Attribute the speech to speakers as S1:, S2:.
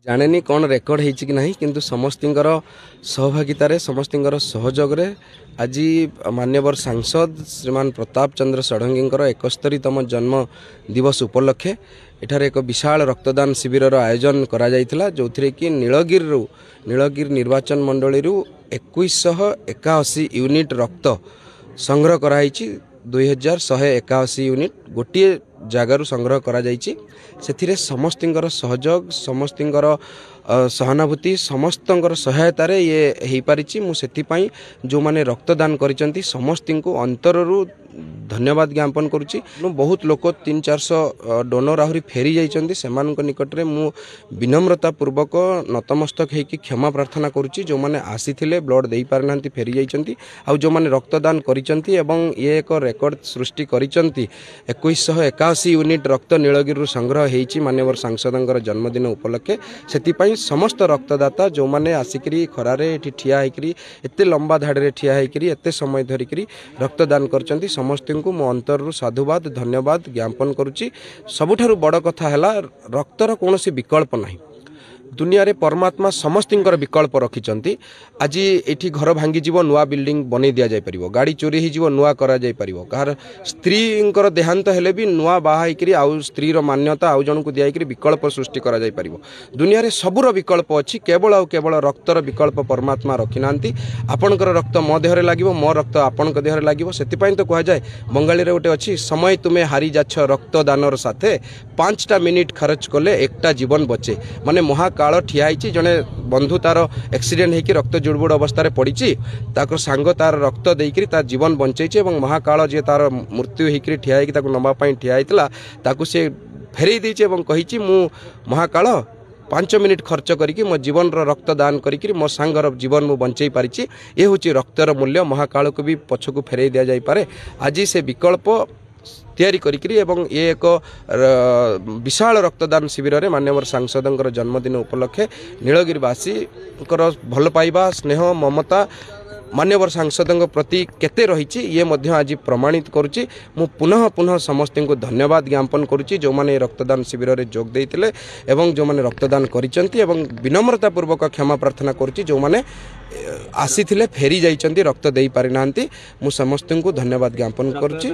S1: ଜାଣେନି କ'ଣ ରେକର୍ଡ ହେଇଛି କି ନାହିଁ, କିନ୍ତୁ ସମସ୍ତଙ୍କର ସହଭାଗିତାରେ, ସମସ୍ତଙ୍କର ସହଯୋଗରେ ଆଜି ମାନ୍ୟବର ସାଂସଦ ଶ୍ରୀମାନ ପ୍ରତାପ ଚନ୍ଦ୍ର ଷଡ଼ଙ୍ଗୀଙ୍କର 71ତମ ଜନ୍ମ ଦିବସ ଉପଲକ୍ଷେ ଏଠାରେ ଏକ ବିଶାଳ ରକ୍ତଦାନ ଶିବିରର ଆୟୋଜନ କରାଯାଇଥିଲା, ଯେଉଁଥିରେ କି ନୀଳଗିରି ନିର୍ବାଚନ ମଣ୍ଡଳୀରୁ 2181 ୟୁନିଟ୍ ରକ୍ତ ସଂଗ୍ରହ କରାହେଇଛି। 2181 ୟୁନିଟ୍ ଗୋଟିଏ ଜାଗାରୁ ସଂଗ୍ରହ କରାଯାଇଛି। ସେଥିରେ ସମସ୍ତଙ୍କର ସହଯୋଗ, ସମସ୍ତଙ୍କର ସହାନୁଭୂତି, ସମସ୍ତଙ୍କର ସହାୟତାରେ ଇଏ ହେଇପାରିଛି। ମୁଁ ସେଥିପାଇଁ ଯେଉଁମାନେ ରକ୍ତଦାନ କରିଛନ୍ତି ସମସ୍ତଙ୍କୁ ଅନ୍ତରରୁ ଧନ୍ୟବାଦ ଜ୍ଞାପନ କରୁଛି। ମୁଁ ବହୁତ ଲୋକ 300-400 ଡୋନର ଆହୁରି ଫେରି ଯାଇଛନ୍ତି, ସେମାନଙ୍କ ନିକଟରେ ମୁଁ ବିନମ୍ରତା ପୂର୍ବକ ନତମସ୍ତକ ହେଇକି କ୍ଷମା ପ୍ରାର୍ଥନା କରୁଛି। ଯେଉଁମାନେ ଆସିଥିଲେ ବ୍ଲଡ଼ ଦେଇପାରିନାହାନ୍ତି, ଫେରି ଯାଇଛନ୍ତି, ଆଉ ଯେଉଁମାନେ ରକ୍ତଦାନ କରିଛନ୍ତି ଏବଂ ଇଏ ଏକ ରେକର୍ଡ ସୃଷ୍ଟି କରିଛନ୍ତି, 2181 ୟୁନିଟ୍ ରକ୍ତ ନୀଳଗିରିରୁ ସଂଗ୍ରହ ହେଇଛି ମାନ୍ୟବର ସାଂସଦଙ୍କର ଜନ୍ମଦିନ ଉପଲକ୍ଷେ। ସେଥିପାଇଁ ସମସ୍ତ ରକ୍ତଦାତା ଯେଉଁମାନେ ଆସିକରି ଖରାରେ ଏଠି ଠିଆ ହେଇକରି, ଏତେ ଲମ୍ବା ଧାଡ଼ିରେ ଠିଆ ହେଇକରି, ଏତେ ସମୟ ଧରିକରି ରକ୍ତଦାନ କରିଛନ୍ତି, ସମସ୍ତଙ୍କୁ ମୁଁ ଅନ୍ତରରୁ ସାଧୁବାଦ ଧନ୍ୟବାଦ ଜ୍ଞାପନ କରୁଛି। ସବୁଠାରୁ ବଡ଼ କଥା ହେଲା, ରକ୍ତର କୌଣସି ବିକଳ୍ପ ନାହିଁ। ଦୁନିଆରେ ପରମାତ୍ମା ସମସ୍ତଙ୍କର ବିକଳ୍ପ ରଖିଛନ୍ତି। ଆଜି ଏଠି ଘର ଭାଙ୍ଗିଯିବ, ନୂଆ ବିଲ୍ଡିଂ ବନେଇ ଦିଆଯାଇପାରିବ। ଗାଡ଼ି ଚୋରି ହେଇଯିବ, ନୂଆ କରାଯାଇପାରିବ। କାହାର ସ୍ତ୍ରୀଙ୍କର ଦେହାନ୍ତ ହେଲେ ବି ନୂଆ ବାହା ହେଇକରି ଆଉ ସ୍ତ୍ରୀର ମାନ୍ୟତା ଆଉ ଜଣଙ୍କୁ ଦିଆହେଇକରି ବିକଳ୍ପ ସୃଷ୍ଟି କରାଯାଇପାରିବ। ଦୁନିଆରେ ସବୁର ବିକଳ୍ପ ଅଛି, କେବଳ ଆଉ କେବଳ ରକ୍ତର ବିକଳ୍ପ ପରମାତ୍ମା ରଖିନାହାନ୍ତି। ଆପଣଙ୍କର ରକ୍ତ ମୋ ଦେହରେ ଲାଗିବ, ମୋ ରକ୍ତ ଆପଣଙ୍କ ଦେହରେ ଲାଗିବ। ସେଥିପାଇଁ ତ କୁହାଯାଏ, ବଙ୍ଗାଳୀରେ ଗୋଟେ ଅଛି, ସମୟ ତୁମେ ହାରି ଯାଛ ରକ୍ତଦାନର ସାଥେ, 5ଟା ମିନିଟ୍ ଖର୍ଚ୍ଚ କଲେ ଏକଟା ଜୀବନ ବଚେ। ମାନେ ମହାକାଳ ଠିଆ ହେଇଛି, ଜଣେ ବନ୍ଧୁ ତାର ଆକ୍ସିଡେଣ୍ଟ ହେଇକି ରକ୍ତ ଜୁଡ଼ବୁଡ଼ ଅବସ୍ଥାରେ ପଡ଼ିଛି, ତାଙ୍କ ସାଙ୍ଗ ତାର ରକ୍ତ ଦେଇକରି ତାର ଜୀବନ ବଞ୍ଚେଇଛି, ଏବଂ ମହାକାଳ ଯିଏ ତାର ମୃତ୍ୟୁ ହେଇକରି ଠିଆ ହେଇକି ତାକୁ ନେବା ପାଇଁ ଠିଆ ହେଇଥିଲା, ତାକୁ ସେ ଫେରେଇ ଦେଇଛି ଏବଂ କହିଛି, ମୁଁ ମହାକାଳ 5 ମିନିଟ୍ ଖର୍ଚ୍ଚ କରିକି ମୋ ଜୀବନର ରକ୍ତ ଦାନ କରିକି ମୋ ସାଙ୍ଗର ଜୀବନ ମୁଁ ବଞ୍ଚେଇ ପାରିଛି। ଏ ହେଉଛି ରକ୍ତର ମୂଲ୍ୟ। ମହାକାଳକୁ ବି ପଛକୁ ଫେରେଇ ଦିଆଯାଇପାରେ। ଆଜି ସେ ବିକଳ୍ପ ତିଆରି କରିକିରି ଏବଂ ଇଏ ଏକ ବିଶାଳ ରକ୍ତଦାନ ଶିବିରରେ ମାନ୍ୟବର ସାଂସଦଙ୍କର ଜନ୍ମଦିନ ଉପଲକ୍ଷେ ନୀଳଗିରିବାସୀଙ୍କର ଭଲ ପାଇବା, ସ୍ନେହ, ମମତା ମାନ୍ୟବର ସାଂସଦଙ୍କ ପ୍ରତି କେତେ ରହିଛି, ଇଏ ମଧ୍ୟ ଆଜି ପ୍ରମାଣିତ କରୁଛି। ମୁଁ ପୁନଃ ପୁନଃ ସମସ୍ତଙ୍କୁ ଧନ୍ୟବାଦ ଜ୍ଞାପନ କରୁଛି, ଯେଉଁମାନେ ଏ ରକ୍ତଦାନ ଶିବିରରେ ଯୋଗ ଦେଇଥିଲେ ଏବଂ ଯେଉଁମାନେ ରକ୍ତଦାନ କରିଛନ୍ତି, ଏବଂ ବିନମ୍ରତା ପୂର୍ବକ କ୍ଷମା ପ୍ରାର୍ଥନା କରୁଛି ଯେଉଁମାନେ ଆସିଥିଲେ, ଫେରି ଯାଇଛନ୍ତି, ରକ୍ତ ଦେଇପାରିନାହାନ୍ତି। ମୁଁ ସମସ୍ତଙ୍କୁ ଧନ୍ୟବାଦ ଜ୍ଞାପନ କରୁଛି।